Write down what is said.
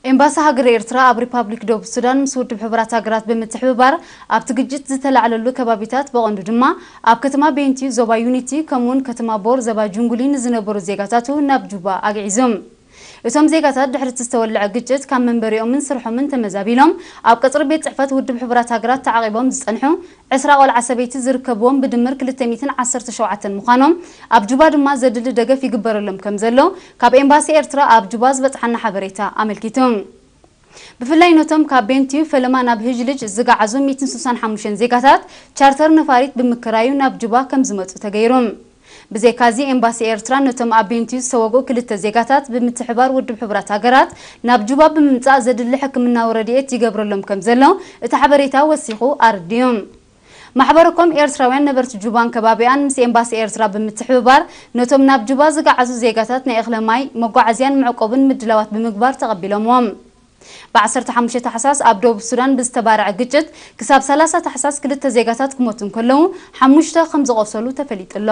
ኤምባሲ ሃገረ ኤርትራ ኣብ ሪፓብሊክ ደቡብ ሱዳን ምስ ውድብ ሕቡራት ሃገራት ብምትሕብባር ኣብቲ ግጭት ዝተላዕለሉ ከባቢታት ብቐንዱ ድማ ኣብ ከተማ ቤንቲዩ ዞባ ዩኒቲ ከምኡውን ከተማ ቦር ዘባ ጁንጉሊ ንዝነበሩ ዜጋታቱ ናብ ጁባ ኣግዒዞም። እቶም ዜጋታት ድሕሪ እቲ ዝተወልዐ ግጭት ካብ መንበሪኦምን ስርሖምን ተመዛቢሎም ኣብ ቀጽሪ ቤት ጽሕፈት ውድብ ሕቡራት ሃገራት ተዓቒቦም ዝጸንሑ ዕስራ ቆልዓ ሰበይቲ ዝርከብዎም ብድምር ክልተ ሚእትን ዓሰርተ ሸውዓተን ምዃኖም ኣብ ጁባ ድማ ዘድሊ ደገፍ ይግበረሎም ከም ዘሎ ካብ ኤምባሲ ኤርትራ ኣብ ጁባ ዝበጽሓና ሓበሬታ ኣመልኪቱ። ብፍላይ ነቶም ካብ ቤንቲዩ ፈለማ ናብ ህጅልጅ ዝገዓዙ ሚእትን ስሳን ሓሙሽተን ዜጋታት ቻርተር ነፋሪት ብምክራዩ ናብ ጁባ ከም ዝመጹ ተገይሩ። ብዘይካዚ ኤምባሲ ኤርትራ ነቶም ኣብ ቤንቲዩ ዝተወግኡ ክልተ ዜጋታት ብምትሕባር ውድብ ሕቡራት ሃገራት ናብ ጁባ ብምምጻእ ዘድሊ ሕክምናዊ ረድኤት ይገብረሎም ከም ዘሎ እቲ ሓበሬታ ወሲኹ ኣረዲኡ። ማሕበረኮም ኤርትራውያን ነበርቲ ጁባን ከባቢኣን ምስ ኤምባሲ ኤርትራ ብምትሕብባር ነቶም ናብ ጁባ ዝገዓዙ ዜጋታት ናይ እኽለ ማይ፣ መጓዓዝያን መዕቆብን ምድላዋት ብምግባር ተቐቢሎምዎም። ብ ዓሰርተ ሓሙሽተ ታሕሳስ ኣብ ደቡብ ሱዳን ብዝተባረዐ ግጭት ክሳብ ሰላሳ ታሕሳስ ክልተ ዜጋታት ክሞቱ እንከለዉ ሓሙሽተ ከም ዝቖሰሉ ተፈሊጡ ኣሎ።